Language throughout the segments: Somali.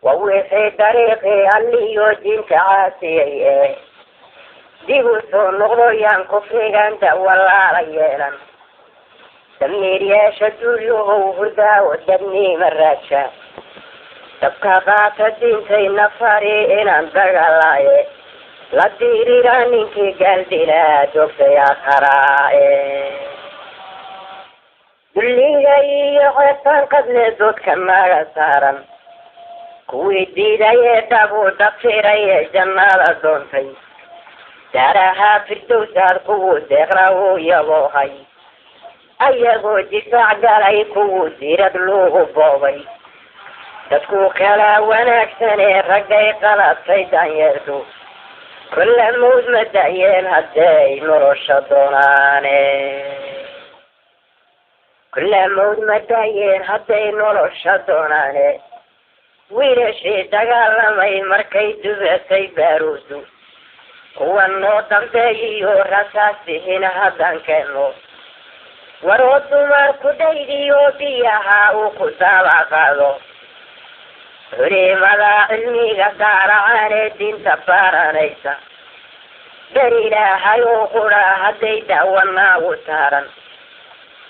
Waa wixii dariiqii Alliyo diinta caasiyay ee dib u soo noqdo, yaan kufrigan dawalaala yeelan. Damiir yeesha duulyahow hurdaawo, dadniima raadsha. Dabka qaata diintayna fari inaan dagaalaaye, la diirira ninkii gaaldilaa joogtay akharaaye. Dulliga iyo ceebtaan qabne doodka naga saaran, kuwii diidayee dhabu dafiray jannada doontay, daaraha firdowsaad kuwuu deeqna wuu yaboohay, ayagoo difaac galay kuwuu diirad luugu boobay. Dadku kala wanaagsanee raggay qalatay daanyeertu, kulla mawd ma da'yeen hadday nolosha doonaane, kulla mawd ma da'yeen hadday nolosha doonaane. Wiilashii dagaalamay markay dubatay baaruudu, kuwa noo dambeeyiyo rasaasihina haddaan keenno, waroo dumar ku dhaydiyo biyaha uu ku daaba qaado. Culimada cilmiga daaracaanee diinta baranaysa, ber Ilaahay oo qura hadday daawanaagu saaran,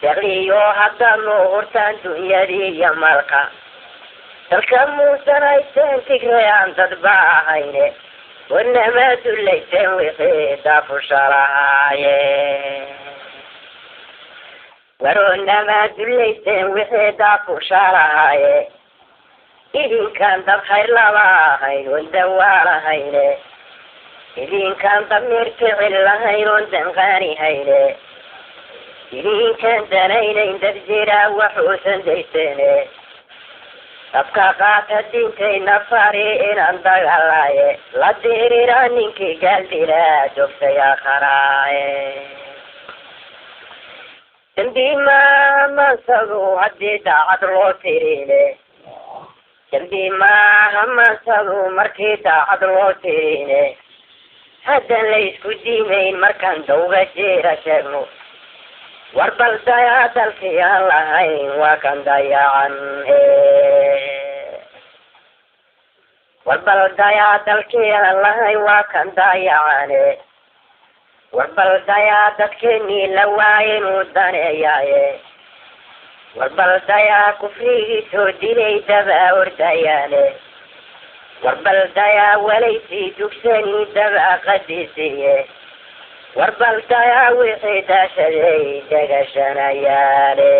deqliyo haddaad noo hurtaan dunyadii iyo malka, dalka muusan haysteen Tigrayaan dadba ahayne, wanamaa dullayseen wixii daafushalahaaye, waroonamaa dullayseen wixii daafushaalahaaye. Idinkaan dad khayr laba ahayn oon dawaalahayne, idinkaan damiir ficil lahayn oon danqaani hayne, idinkaan danaynayn dad jiraa waxuusan dayseene. Dabka qaata diintayna fari inaan dagaalaaye, la diirira ninkii gaaldilaa joogtay akharaaye. Dambi maaha mansadu haddii daacad loo tirine, dambi maaha mansadu markii daacad loo tirine, haddan la isku diimayn markaan dawga jiira sheegno. War bal dayaa dalkii aan lahayn waa kan dayacan, war bal dayaa dalkii aan lahayn waa kan dayacane. War bal dayaa dadkeenii la waayay inuu daneeyaaye, war bal dayaa kufrigii soo dilay daba ordayaane. War bal dayaa walaysii dugsanii daba qadisiiye, war bal dayaa wixii daashaday degashanayaane,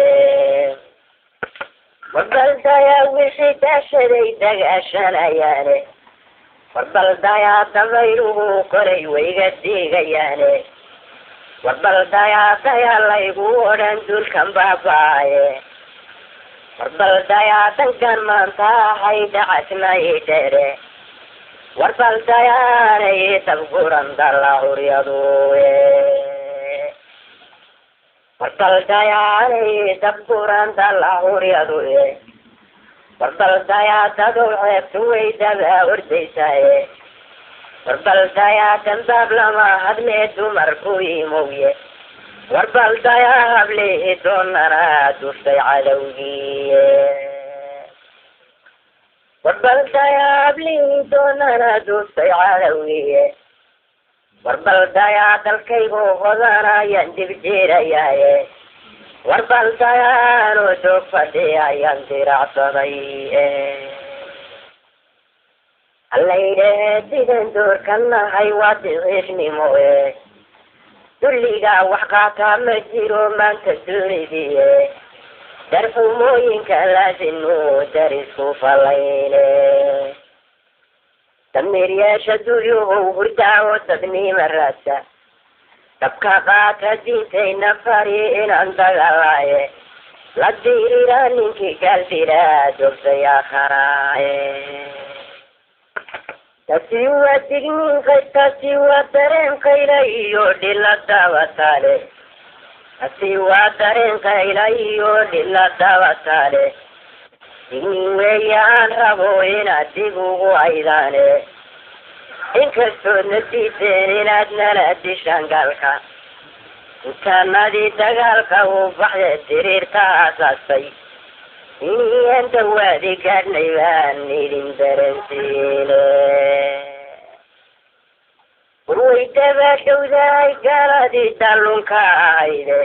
war bal dayaa wixii daashaday degashanayaane. War bal dayaa dabayluhu koray wayga diigayaane, war bal dayaa dayaa laygu odhan dulkan baaba'aye. War bal dayaa dankan maanta ahay dacasna ii dheere, war bal dayaanay dabguran dalla curyadu, war bal dayaanay dabguran dalla curyadu. War bal dayaa dadow ceebtu way daba ordaysaaye, war bal dayaa dambaab lama hadlee dumarku imowye, war bal dayaa hablihi doonana duftay cadowgiiye, war bal dayaa hablihi doonana duftay cadowgiiye. War bal dayaa dalkaygu hodanayaan dib jiirayaaye, war bal dayaanoo doog fadhiyayaan diracsaday. Allaylehe sidan doorka nahay waa diciifnimo e, dulligaa wax qaataa ma jiro maanta dunidiye, darxumooyinka laasinu darisku falayne. Damiir yeesha dulyuhow hurdaawo, dadnima raadsa. Dabka qaata diintayna fari inaan dagaalaaye, la diirira ninkii gaaldilaa joogtay akharaaye. Taasi waa digniin, taasi waa dareen qayla iyo dhila dabataale, taasi waa dareen qayla iyo dhila dabataale. Digniin weeyaan rabo inaad dib ugu aydaane, inkastoodna diideen inaad nala dishaan gaalka, intaanadii dagaalka uu baxde diriirka aasaastay. Iniyaan dawaadi gaadhnay baan idin dareensiine. Warway dabaadhowdahay gaaladii dallunka ahayde,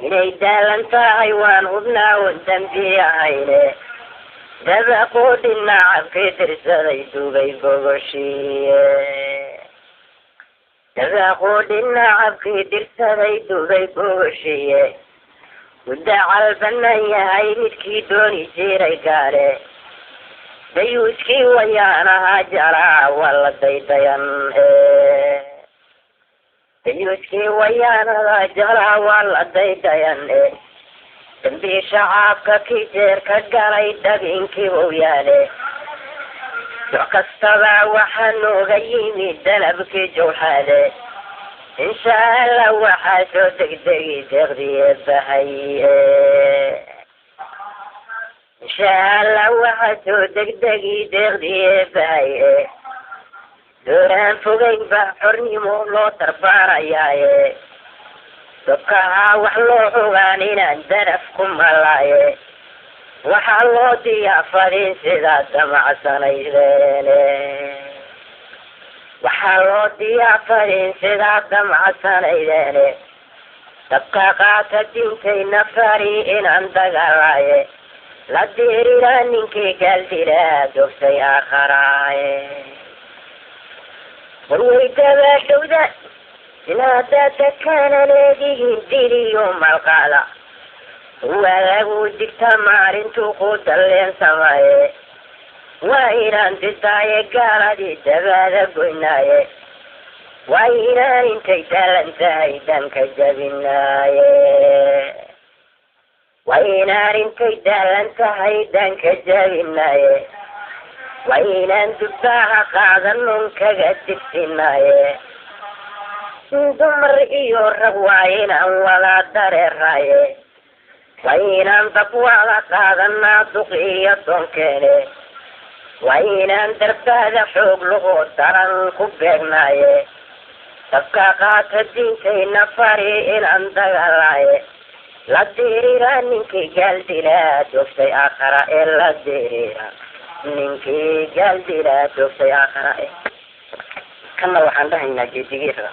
inay daalan tahay waan hubnaa wan dambi ahayne. Dabaqoodhi nacabkii dirsaday dubay gogoshiiye, dabaqoodhi nacabkii dirsaday dubay gogoshiiye. Mudacal banan yahay midkii dooni jiray gaale, dayuuskii wayaanaha jalaa waa la daydayan, dayuuskii wayaanada jalaa waa la daydayan. Dambii shacaabka kii jeer ka galay dhabinkii bow yaale. Doc kastaba waxaa nooga yimid dalabkii jawxaade. Insha Allah waxaa soo degdegi deeqdiye bahay, insha Allah waxaa soo degdegi deeqdiye bahay. Dooraan fogeyn ba xornimo loo darbaarayaaye, dabkahaa wax loo ogaan inaan daraf ku malaaye. Waxaa loo diyaafadin sidaa damacsanaydeen, waxaa loo diyaafadin sidaa damacsanaydeen. Dabka qaata diintayna fari inaan dagaalaaye, la diirira ninkii gaaldilaa dogsay aakharaaye. Warway dabaadhowda inaadaada kana leedihiin diliyo malqaada, waa lagu digta maalintuu ku dalleen samaye. Waa inaan didaaye gaaladii dabaada goynaaye, waa inaan intay daalan tahay danka jabinaaye, waa inaan intay daalan tahay danka jabinaaye. Waa inaan dubbaaha qaadanon kaga digsinaaye, dumar iyo rag waa inaan wada dareeraaye. Waa inaan dab wada qaadanaa duq iyo doonkeene, waa inaan darbaada xoog lagoo daran ku beegnaaye. Dabka qaata diintayna fari inaan dagaalaaye, la diirira ninkii gaaldilaa dogsay aakhara ee, la diirira ninkii gaaldilaa dogsay aakhara e. Kanna waxaan dhahaynaa geedigiira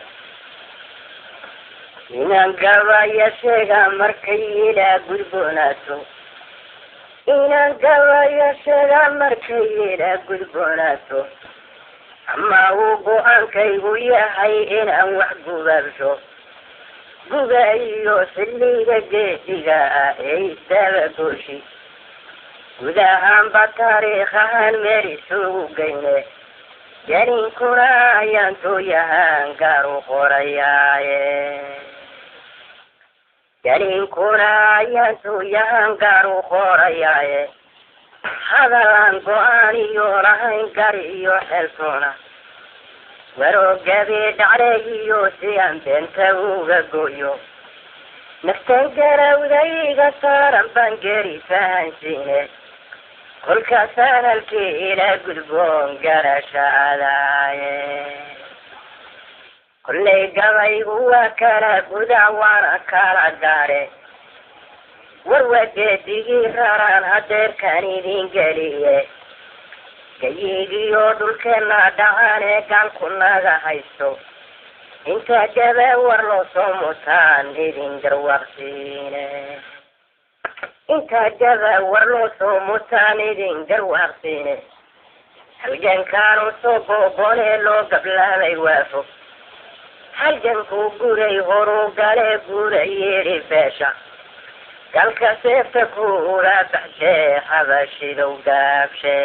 inaan gabaya sheega markay ilaa gudboonaato, inaan gabaya sheega markay ilaa gudboonaato. Ama uu go-aankaygu yahay inaan wax gubaabsho, guba iyo xilliga geediga ah ee isdaba gooshi. Guud ahaanba taariikh ahaan meel isugu geyne, gelinkuna ayaan tooyahaan gaar u qorayaaye, gelinkuna ayaan tooyahaan gaar u qorayaaye. Hadal aan go-aan iyo lahayn gar iyo xeltoona, waroogabi dhacleeyiyo si aan beenta uga gooyo. Naftan garawdayga saaran baan geri fahansiine, kolkaasaan halkii ila gudboon garasha adaaye. Kollay gabaygu waa kala gudaa waana kala gaare. Warwageedigii raraan hadeerkaan idin geliye, gayigiyo dhulkeenna dhacaane gaalku naga haysto. Inta gabe war loo soo mutaan idin garwaaqsiine, inta gaba war loo soo mutaan idin garwaaqsiine. Halgankaanu soo googoonee loo gablaabay waafo, halgankuu guray horuu gale guura yidhi beesha. Galka seefta kuula baxshee xabashidow gaabshe,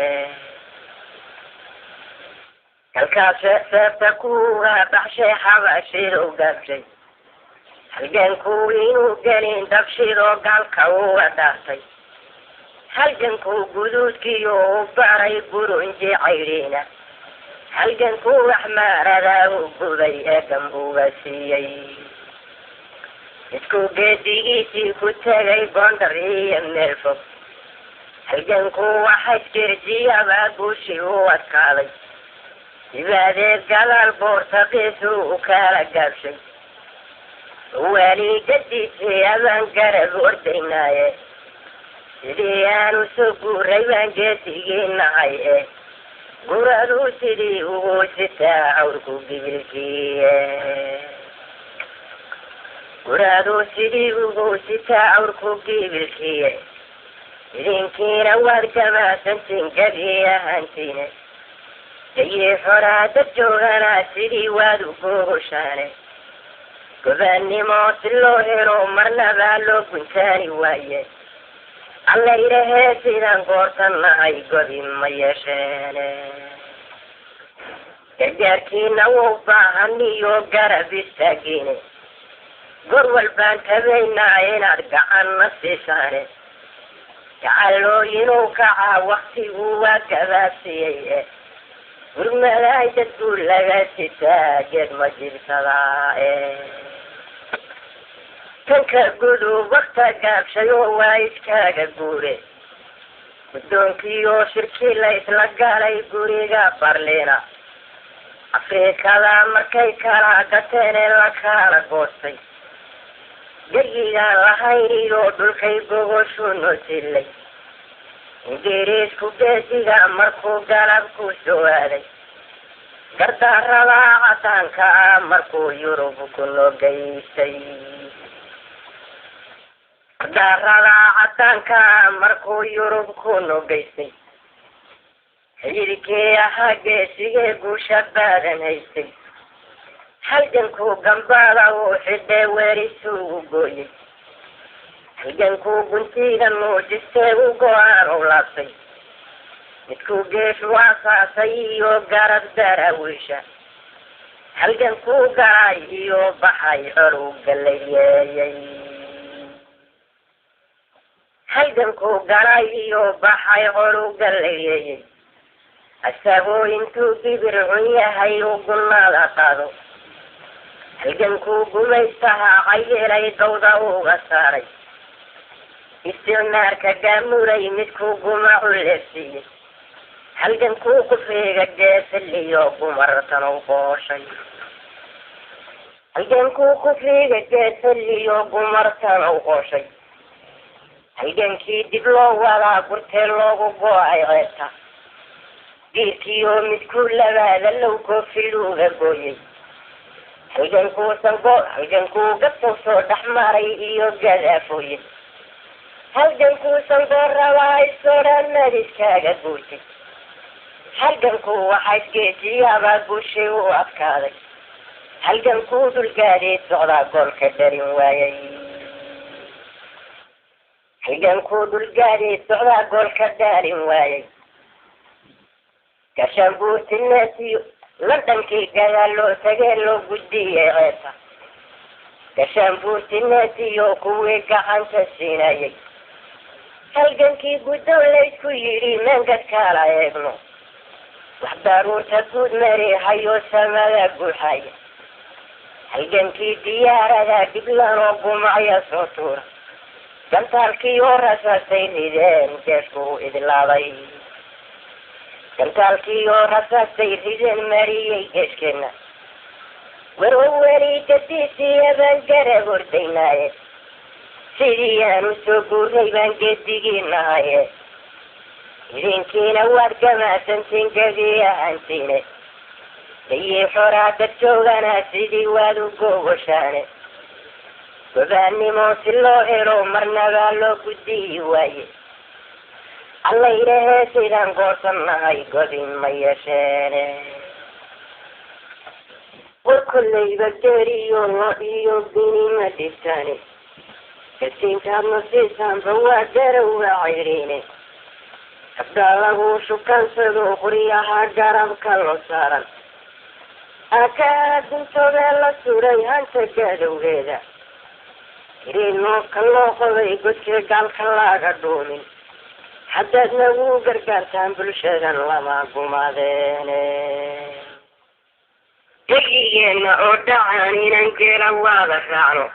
galkaas seefta kuula baxshay xabashidow gaabshay. Halgankuu inuu gelin dabshidoo gaalka uga dhaartay, halgankuu guduudkiyo u baray gurunji caydhiina, halgankuu axmaaradaa u gubay ee gambuga siiyey. Isku geedigiisii ku tegay Gondar iyo meel fog, halgankuu waxaysgeejiyabaa guushii u adkaaday. Dibaadeed gadaal boortaqiisu u kala gaabshay, waligadiisii abaan garab ordaynaaye. Sidii aanu soo guuray baan geesigii nahay eh, guraduu sidii ugu sitaa cawrku gibilkiiye. Guraduu sidii ugu sitaa cawrku gibilkiiye. Idinkiina waad gamaasantiin gebi ahaantiine, gayii xoraa dad joogana sidii waad u gogoshaane. Gobaannimo si loo helo marnabaa loo guntaani waaye. Alla idhahee sidaan goortan nahay gobi ma yeesheene. Gargaarkiina wou baahan iyo garab istaagiine, gor walbaan tabaynaa inaad gacanna siisaane. Gacalooyinuu kacaa waktigu waa gabaabsiyey eh, gurmadaay dadku laga sitaa geed ma jibsadaa eh. Tanka gudub wakta gaabshay oo waa iskaaga guure, guddoonkiioo shirkii la isla galay guriga Barliina. Afrikada markay kala gateen ee la kala goostay, geyigaan lahayn iyo dhulkay gogoshu noo jillay. Ingiriisku geesiga markuu galabku soo aaday, gardarada cadaanka ah markuu Yurub ku noo geystay. Gardarada cadaanka ah markuu Yurub ku noo geystay, xididkii ahaa geesigee guusha baadan haystay, halgankuu gambada uu xidhee weerisugu gooyey, halgankuu guntiga nuujistee u go-aan u laabtay, midkuu geeshu aasaasay iyo garab daraawiisha, halgankuu galay iyo baxay col u galayeeyey. Halgankuu galay iyo baxay col u galayeeyey, asagoo intuu gibir cun yahay u gunaada qaado, halgankuu gumaystaha cayilay gawda uga saaray, isticmaarka gaamuray midkuu gumacu leefsiiyey, halgankuu kufriga geesaliyo gumartan u qooshay. Halgankuu kufriga geesaliyo gumartan u qooshay, halgankii dib loo wadaa gurtee loogu go-ay ceebta, diirkiioo midkuu labaada low koofiluuga gooyey, halgankuusan go halgankuu gabtow soo dhex maray iyo gadaafooye, halgankuusan goorabaa isodhanad iskaaga guurtay, halgankuu waxaa isgeesiyaabaa guushay u adkaaday, halgankuu dhulgaadii socdaa goolka dharin waayay. Halgankuu dhulgaadii socdaa goolka dhaalin waayay. Gashaanbuurtineesiyo Londhonkii gadaal loo tagee loo gudbiyey ceebta, gashaanbuurtineesiyo kuwii gacanta siinayay, halgankii guddoon laysku yidhi maangad kala eegno, wax daruurta guud mari hayo samada guuxaya, halgankii diyaarada dhiblanoo gumacya soo tuura, gantaalkii oo rasaasay rideen jeeshku idlaaday. Gantaalkii oo rasaasay rideen mariyey geeshkeenna, warow weli gadiisiya baan garab ordaynaaye. Sidii aanu soo guuray baan geedigii nahaye, idinkiina waad gamaasantiin gebi ahaantiine. Gayii xoraa dad joogana sidii waad u gogoshaane. Gobaannimo si loo helo marnabaa loo guddiyi waaye. Alla idhahee sidaan goosan nahay godin ma yeesheene. War kollayba geeriyo lo iyo bini ma dhibtaane, gasiinkaadna siisaanba waa garowa cayriine. Habdaa lagu shukansado qoryaha garabka loo saaran, akaa guntoodee la suray hanta gadowgeeda, iriinoobka loo qoday godkee gaalka laaga dhuumin, haddaad nagu gargaartaan bulshadan lama gumadeene. Geyigeena oo dhacan inan geela waada raacno,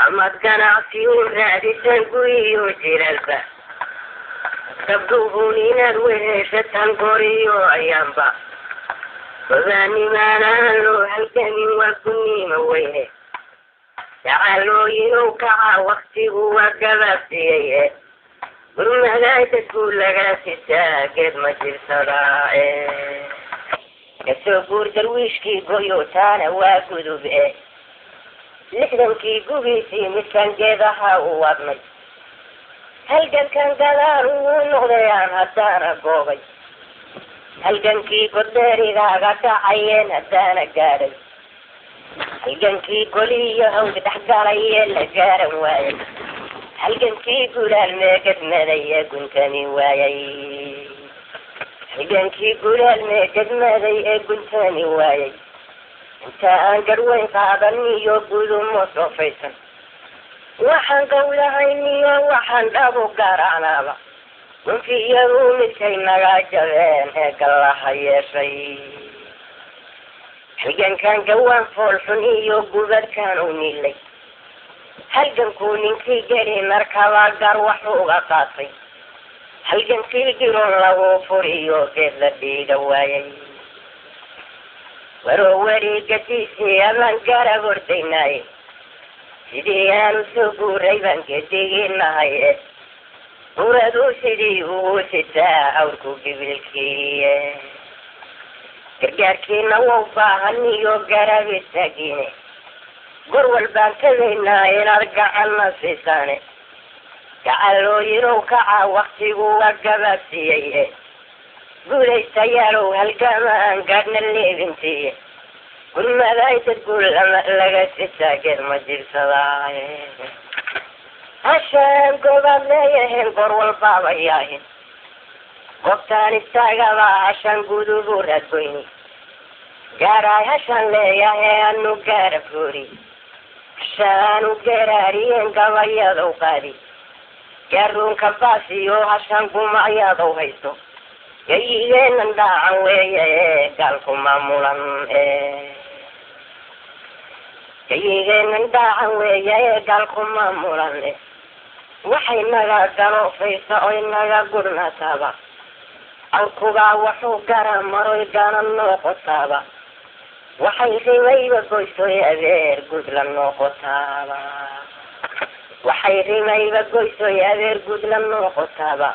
amaad ganacsi u raadisan guriyo jilalba, gabdhuhun inaad weheshataan goriyo ayaanba. Gobaanimaanaan loo halgamin waa guniima weyne. Dacaalooyinow kaca waktigu waa gabaabsiyey. Gurmadaay dadku laga sitaa geed ma jirsadaa. Kasoo guur darwiishkii goyo, taana waa gudub. 60kii gugiisii midkan geedaha u wadnay, halgankan gadaal ugu noqdayaan haddaana goobay, halgankii goddheerigaaga dhacayeen haddaana gaadhay, halgankii goliyo hawd dhexgalayee la gaaran waayay, halgankii gulaal meegadmaday ee guntami waayay, halgankii gulaal meegadmaday ee guntami waayay, inta aan garweyn qaadan iyo gudumo soofaysan, waxaan gawlahayniyo waxaan dhabu garaacnaaba, gunfiyadu midkay naga jabeen ee gallaha yeeshay, halgankan gawaan foolxun iyo gubadkaan u nilay, halgankuu ninkii geli markaba gar wax uga qaatay, halgankii giroon lagu furiyo geed la dhiiga waayay, waroo weriigadiisii amaan garab ordaynaaye, sidii aanu soo guuray baan gedigii nahay, buradu sidii ugu sitaa awrku gibilkiiye, gargaarkiina wau baahan iyo garab istaagiine, gor walbaan tagaynaa inaad gacanna siisaane, gacalooyinow kaca waktigu waa gabaabsiiyey, guulaystayaalow halgama aan gaadhna leebintiiye, gurmadaay dadku laga sitaa geed ma jirsadaaye. Hashaan goobaad leeyahin goor walbaaba yaahin, goobtaan istaagaba hashaan gudubu raadgoyni gaaraay, hashaan leeyahay anu gaara foori, hashaanu geraariyeen gabayadow qaadi gaaruunka baasiyo, hashaan gumacyadow haysto gayigeenan dhaacan weeye ee gaalku maamulan, gayigeenan dhaacan weeye ee gaalku maamulan, waxay naga galoofaysa oy naga gudhnataaba, awrkubaa waxuu gara maroy gana noqotaaba, waxay rimayba goysoy abeer gud la noqotaaba, waxay rimayba goysoy abeer gud la noqotaaba,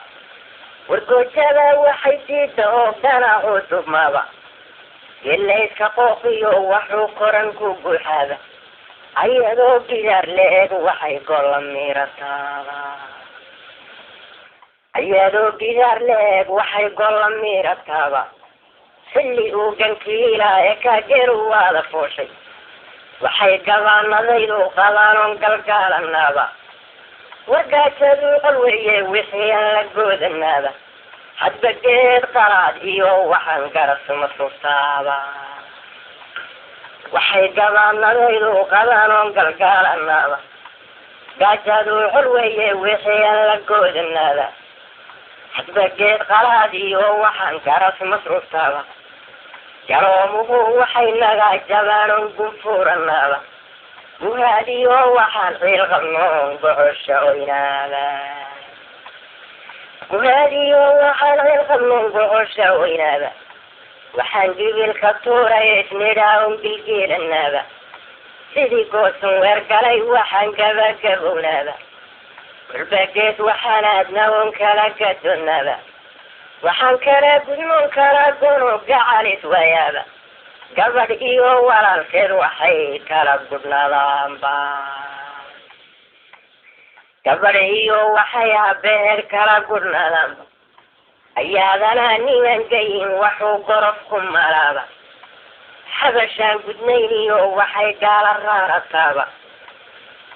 wargoojada waxay diida oo ganacu dubmaaba, gelayska qooqiyo waxuu koran ku guuxaaba, ayadoo gidaar la-eg waxay golla miirataaba, ayadoo gidaar la-eg waxay golla miirataaba, xilli uu gankiilaa ee kaageru waada fooshay, waxay gabaanadaydu qabaanoon galgaalanaaba, wargaajadu qol weeye wixii aan la goodanaaba, hadba geed qalaad iyo waxaan garasuma surtaaba, waxay gabaanadaydu qabaanoon galgaalanaaba, gaajadu col weeye wixii aan la goodanaaba, hadba geed qalaad iyo waxaan garas masruuftaaba, garoomuhu waxay naga jabaanoon gunfuuranaaba, guhaadiyo waxaan ciil qabnoon gocosha oynaaba, guhaadiyo waxaan ciil qabnoon gocosha oynaaba, waxaan gibilka tuuray isnidhaa on gilgiilanaaba, sidii goosan weer galay waxaan gabagabownaaba, walbageed waxaan aadna oon kala gadoonaaba, waxaan kala gudmoon kala gono gacalis waayaaba, gabadh iyo walaalkeed waxay kala gudhnaadaanba, gabadh iyo waxay abeer kala gudhnaadaanba, ayaadana niman gayin waxuu gorof ku malaaba, xabashaan gudnayn iyo waxay gaala raarataaba,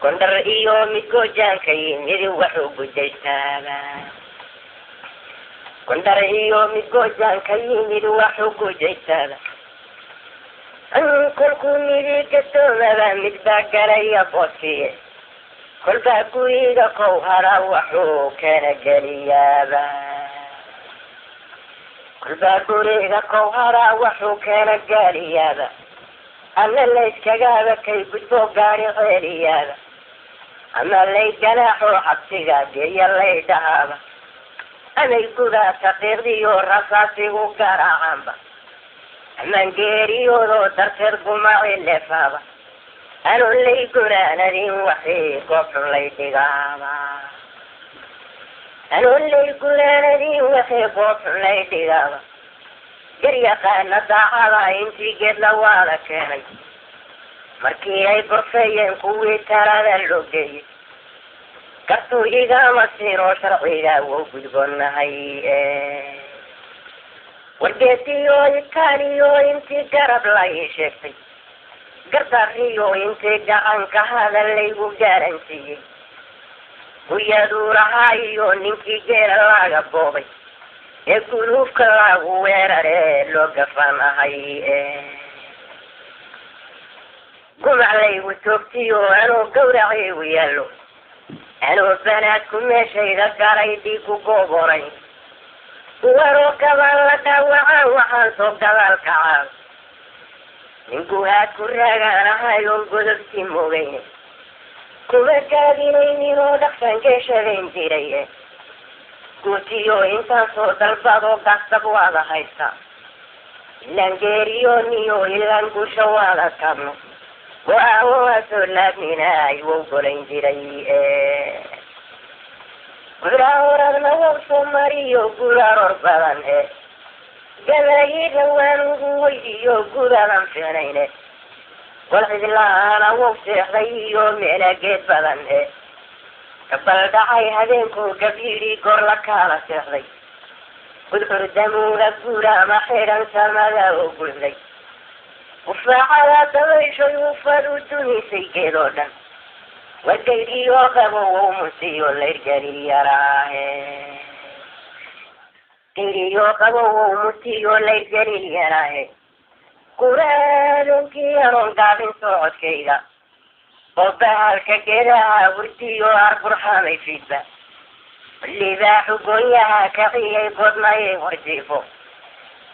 gondhar iyo mid goojaanka yimid waxuu gujaystaaba, gondhar iyo mid goojaanka yimid waxuu gujaystaaba, kolkuu midi gadoomaba mid baa galaya booskiye, kolbaa guriga kow hara waxuu kana geliyaaba, kolbaa guriga kow hara waxuu kana gaaliyaaba, ama layskagaaba kay gudbo gaari ceeliyaaba, ama lay ganaaxo xabsiga geeya lay dhahaaba, amay gudaa taqiiqdiyo rasaasigu garaacaanba, amaan geeriyoodoo darteed gumaci leefaaba, anu lay gunaanadin waxii goob xun lay dhigaaba. Anoo lay gunaanadii wixii goobxun lay dhigaaba, garyaqaana daacada intii geedla waada keenay, markii ay gorfeeyeen kuwii talada loo geeyey, gartuu igama siinoo sharciga wou gudboonahay. Wargeediyo itaaliyo intii garab la ii sheegtay, gardariyo intii gacanka hadal laygu gaaransiiyey, guryaduurahaa iyo ninkii geela laga boobay ee guluufka lagu weeraree loo gafanahay, gumac laygu toogtiyo anoo gawracaygu yaallo, anoo banaadku meeshayda galay dhiigu gooboray, waroo gabaan la dhaawacaan waxaan soo gadaal kacaa, nin guhaad ku raagaan ahay oon godobti mogayne, kuma gaadinaynin oo dhaqsan geeshadayn jiray, guutiyo intaan soo dalbadoo gaasdab waada haysta, ilaan geeriyooniyo ilaan guusha waada taabno, go-aawo waa soo laabminaay wow golayn jiray. Gulaahoradna wow soo mariyo gularoor badan e, gadaayida waan ugu weydiyo gudaadan fiicnayne, gol cidlaana wow seexday iyo meela geed badan e, gabal dhacay habeenkuu gabyidhi goor la kaala seexday, gudcur damuuga guuraama xidhan samada oo gudlay, ufaacada dabayshoy ufad u dunisay geedoo dhan, wagaydhiyo qabow musiyo layrgeliyaraahe, gayriyo qabow musiyo layrgeliyaraahe, guraadoonkii anoon gaabin socodkayga oo bahalka geedaha hurdiyo arburxaamay fiidba, libaaxu goonyaha kaciyay godnayay horjiifo,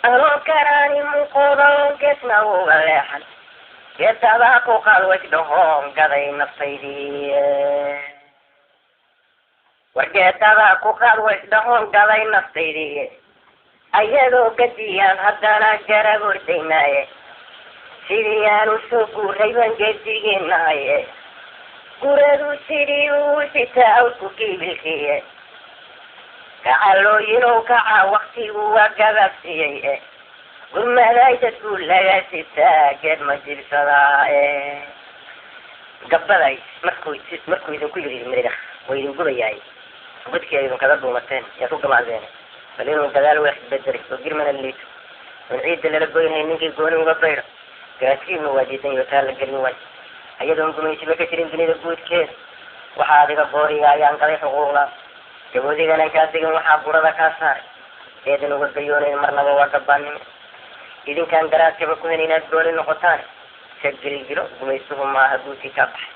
anoo karaani muuqooda oon geesna uga leexan, geedadaa ku qalwaj dhahoon gaday naftaydii, war geedadaa ku qalwaj dhahoon gaday naftaydii, ayadoo gadiyaan haddana garab ordaynaaye, sidii aan usoo guuray baan geedigeenahaye, guradu sidii uu sitaa awdku giibilkiiye, kacalooyinow kaca waktigu waa gabaabsiiyey e, gurmaday dadku laga sitaa geed ma jibsadaa e. Gabaday markuu idinku yidhi miridha waa idin gubayaay, godkii ay idinkaga dhuumateen yaa ku gamaadeen, bal inuu gadaal wax bedelay oo girmana liito oon ciidda lala goynhay ninkii gooni uga baydo, garaadkiina waa diidan yo taa la gelin waay, ayadoon gumaysiba ka jirin dunida guudkeeda, waxaa adiga gooriga ayaan galay xuquuqda gaboodigana kaa degin, waxaa burada kaa saaray eedan uga gayoonayn marnaba waa gabaannimo, idinkaan garaadkaba ku hen inaad gooni noqotaan, ka gelgilo gumaysuhu maaha guutii kaa baxay.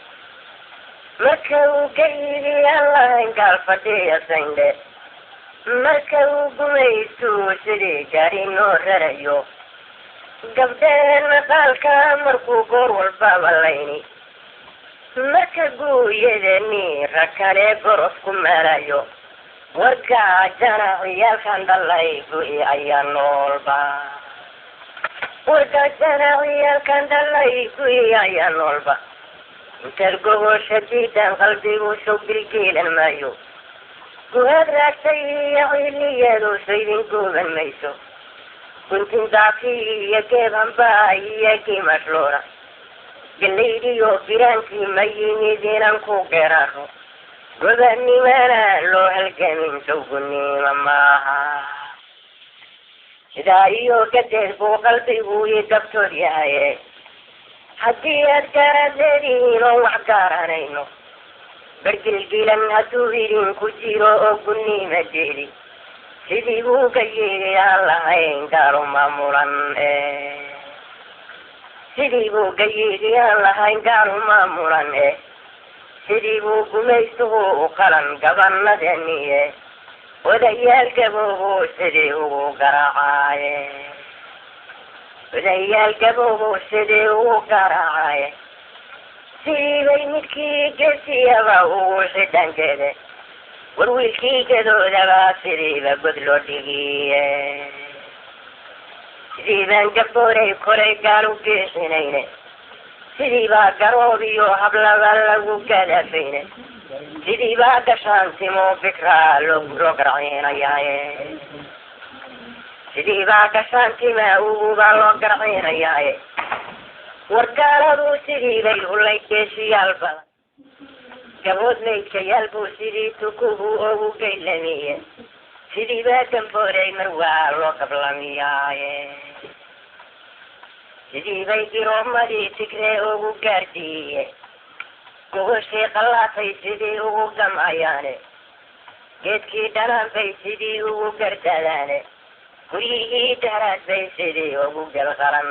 Marka uu gayidi aan lahayn gaal fadhiya sayndhe, marka uu gumaystuu sidii gaari noo rarayo, gabdheen qaalka markuu goor walbaba layni, marka guuyadeeni rag kale gorof ku maalayo, wargaajana ciyaalkan dhalay gu-i ayaa noolba, wargaajana ciyaalkan dhalay gu-i ayaa noolba, intaad gogosha diidaan qalbigu sow gilgiilan maayo, guhaad raagtay iyo ciliyadu saydin guuban mayso, guntin daafi iyo geeb hambaa iyo gimasloora, galaydiyo biraankii ma yimid inan ku geraaro, gobanimana loo halgamin sawgunima maaha, sidaa iyo gadeed buu qalbigu ii gabtood yahaye, haddii aad garaad leedihiin oon wax gaaranayno, bargilgilan hadduu idinku jiro oo gunnima jeedi, sidii buu ka yidhi aan lahayn gaalu maamulan e, sidii buu ka yidhi aan lahayn gaalu maamulan e, sidii buu gumaystuhu u qalan gabanadeniye, odayaal gaboobu sidii ugu garaacaaye, odayaal gaboobu sidii ugu garaacaye, sidii bay midkii geesiyaba ugu xidhankeede, war wiilkii gadoodaba sidiiba god loo dhigiye, sidii baan gabooray koray gaal u geexinayne, sidii baa garoob iyo hablaba lagu gadafayne, Sidii baa gashaantimo fikraa loo garciinayaaye. Sidii baa gashaantima ugubaa loo garciinayaaye. Wargaaladu sidii bay hulay geesiyaal badan. Gabood maydkayaal buu sidii tukuhu ugu geylamiye. Sidii baa gambooley mar waa loo gablamiyaaye. Sidii bay giroomadii Tigree ugu gaardiiye. Gogoshii qallaatay sidii ugu gamayaane. Geedkii dhanaan bay sidii ugu gardadaane. Guryihii dahraad bay sidii ugu gelqalan.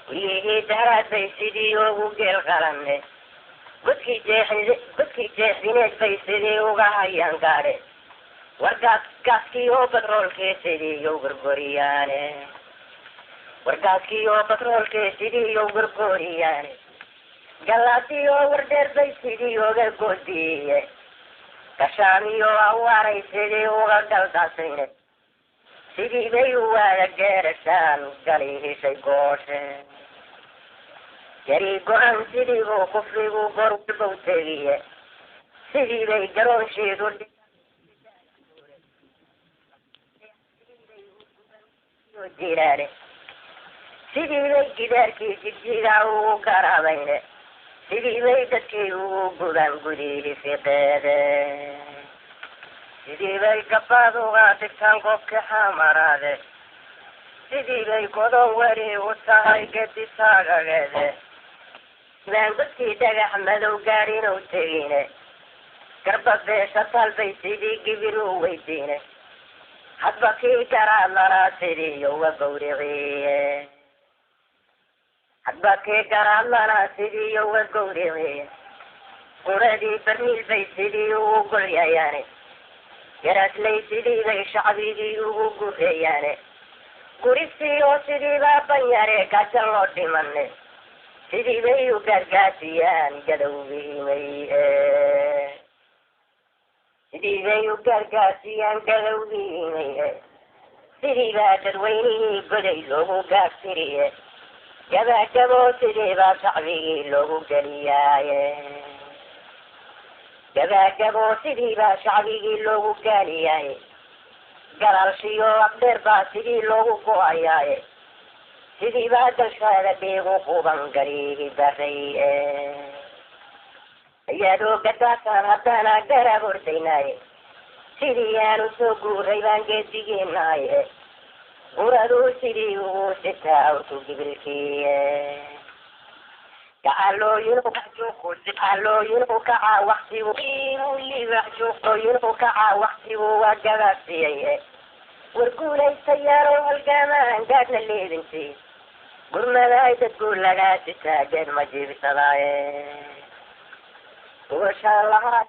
Guryihii dahraad bay sidii ugu gelqalan. Godkii jeexdineed bay sidii uga hayaan gaadhe. Wargaas gaaskii oo batroolkii sidii u gorgoriyaane. Wargaaskii oo batroolkii sidii u gorgoriyaane. Galaadii oo wardheer bay sidii uga goodiye. Gashaamiyo awaaray sidii uga galdaasayne. Sidii bay u waada geerashaan galihishay gooshe. Gari go-an sidii buu kufrigu goor walbow tegiye. Sidii bay garoonshiidu jiraane. Sidii bay gidaarkii jigjigaa ugu garaabayne. Sidii bay dadkii ugu gubaan gudihii fiqeede. Sidii bay gabaad uga dhigtaan goobkii xamaraade. Sidii bay godon weli u tahay gedi taagageede. Baan godkii dhagax madow gaarinow tegine. Garba beesha taal bay sidii gibir u weydiine. Hadba kii garaadlanaa sidii uga gowriciye. Hadba kii garaadlanaa sidii uga gowriciye. Quradii barmiil bay sidii ugu golyayaane. Garaasley sidii bay shacbigii ugu gureeyaane. Guristii oo sidii baa banyare gaajo loo dhimane. Sidii bay u gaargaasiyaan gadowgiimay. Sidii bay u gaargaasiyaan gadowgiimay. Sidii baa dadweynihii goday loogu gaabtiriye. Gabaagabo sidii baa shacbigii loogu geliyaaye. Gabaagabo sidii baa shacbigii loogu gaaliyaaye. Galaalshiyo abdheer baa sidii loogu go'ayaaye. Sidii baa galshaada dhiigu quban gariibi baray. Iyadoo gadaasaan haddana garab ordaynaaye. Sidii aanu soo guuray baan geedigeenaaye. Guradu sidii ugu sitaa awrku gibilkii. Gacalooyinu kaca waqtigu kaca waqtigu waa gabaabsiyey. War guulaystayaalow halgaamaan gaadhna leebintii. Gurmadaay dadku lagaa sitaa geed ma jiibsadaaye. Gogoshaan lahaa.